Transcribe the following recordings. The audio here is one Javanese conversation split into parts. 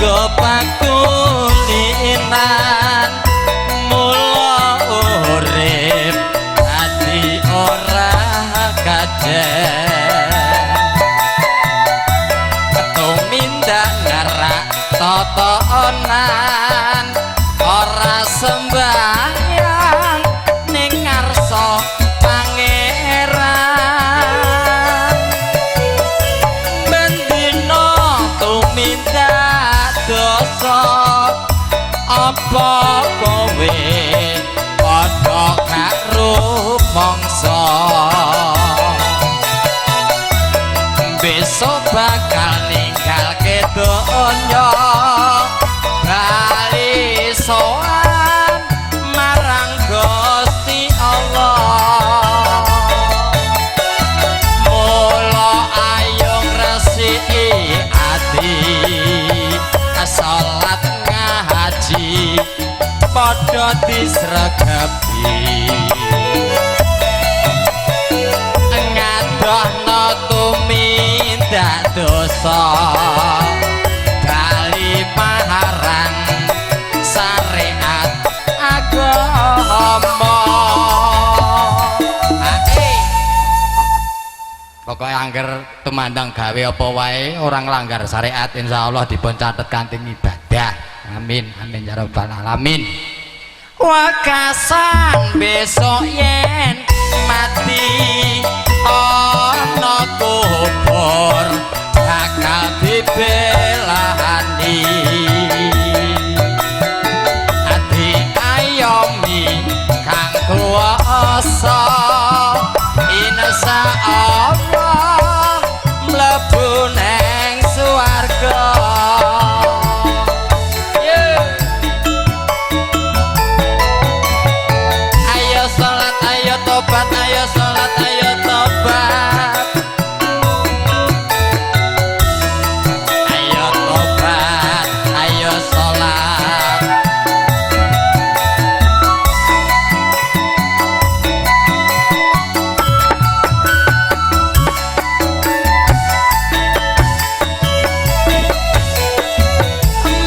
go pakulinan mula urip ati ora kajen tumindak ngarak totonan ora sembahyang ning ngarsa pangeran bendina tumindak dosa apa kowe padha gak rumangsa besok bakal ninggalke donya bali sowan marang Gusti Allah. Mula ayo ngresiki ati salat ngaji padha disregepi ngadohno tumindak dosa bali marang syariat agama. Pokoke angger tumandang gawe apa wae ora nglanggar syariat insyaallah dipun catet kanthi ibadah. Amin amin ya rabbal alamin. Wekasan besok yen mati ana kubur bakal dibelani ati ayomi kang kuwasa insyaallah mlebu nang swarga. Ayo salat ayo tobat ayo salat ayo tobat ayo tobat ayo salat.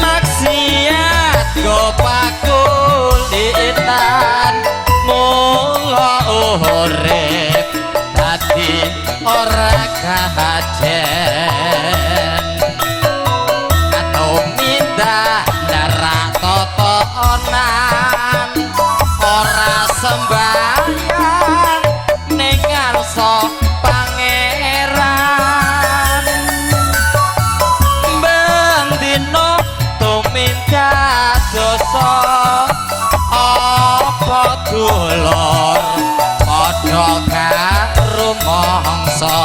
Maksiat go pakulitan mula urip dadi ora kajen tumindak ndarak totonan ora sembahyang ning ngarsa pangeran bendina tumindak dosa apa dulur padha gak rumangsa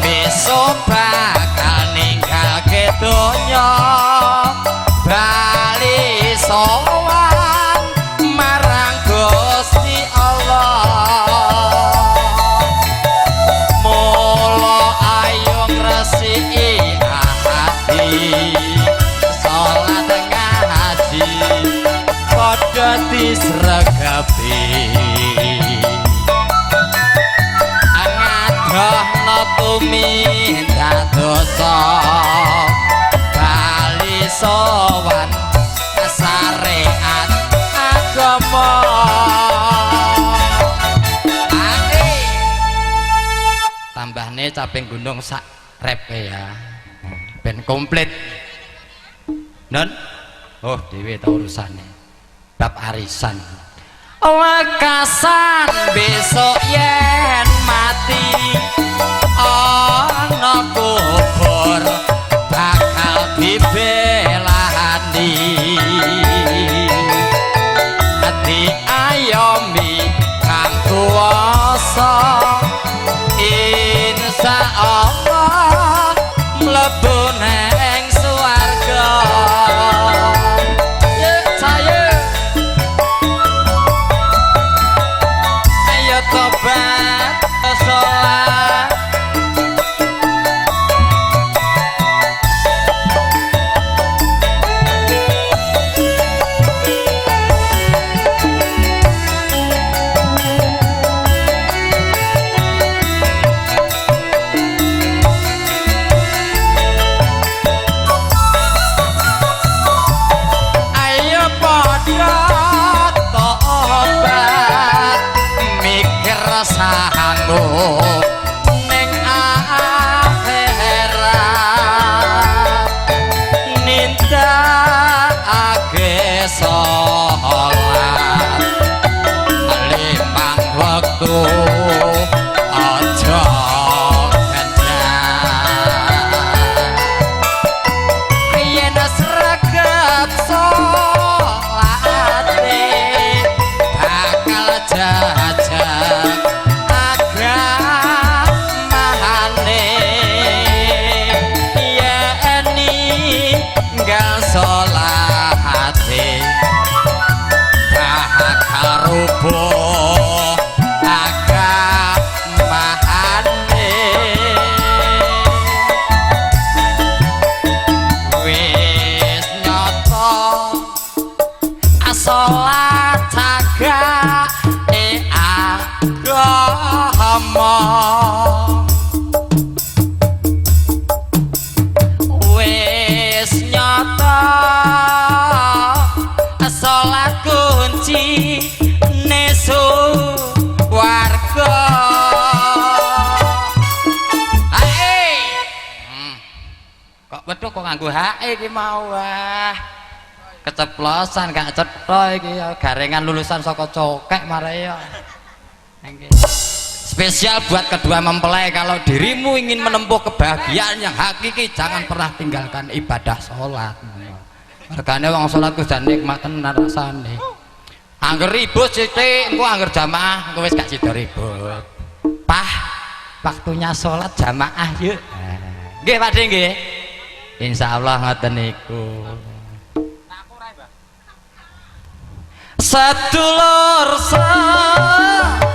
besok bakal ninggalke donya bali sowan marang Gusti Allah. Mula ayo ngresiki ati salat ngaji padha disregepi ngadohno tumindak dosa bali sowan syariat agama. Tambahne caping gunung sak rep ya ben komplit. Non oh dhewe ta urusane bab arisan. Wekasan besok yen mati ana kubur bakal dibelani ati ayomi kang kuwasa insyaallah mlebu nang swarga. Ayo tobat salat suci nesu warga. Hae. Kok wedhus kok nganggo hae iki mau, wah. Keceplosan gak cetha iki ya, garengan lulusan saka cokek mare ya. Nggih. Spesial buat kedua mempelai, kalau dirimu ingin menempuh kebahagiaan yang hakiki, jangan pernah tinggalkan ibadah sholat. Mergane wong sholat ku jan nikmat tenan rasane. Angger ribut sithik, engko angger jamaah engko wis gak sida ribut. Pah, waktunya sholat jamaah yuk. Nggih Pak De nggih. Insyaallah ngoten niku. Sedulur sedaya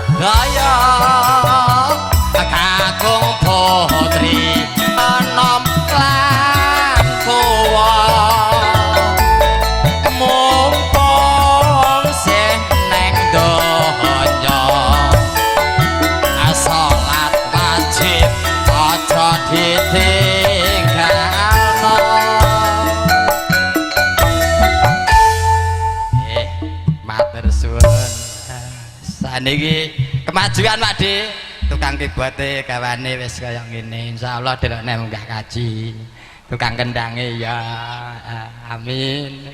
kakung putri enom lan tuwa, mumpung sih neng donya salat wajib aja ditinggalno. Matur suwun. Saniki kemajuan Pak De, tukang keyboarde gawane wis kaya ngene. Insyaallah delokne munggah kaji. Tukang kendange ya. Amin.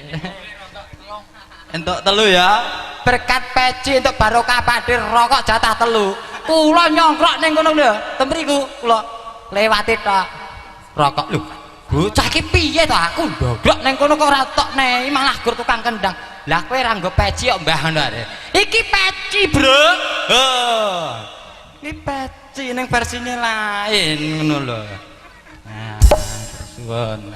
Entuk telu ya. Berkat peci entuk barokah Pak De rokok jatah telu. Kula nyongkrok ning kono lho, temriku kula lewati tok. Rokok lho. Bocah iki piye to aku ndogrok ning kono kok ora tok nei malah gur tukang kendang. Lah kowe ora nggo peci kok mbah ngono arek. Iki peci, Bro. Heh. Iki peci ning versine lain ngono lho. Nah, suwun.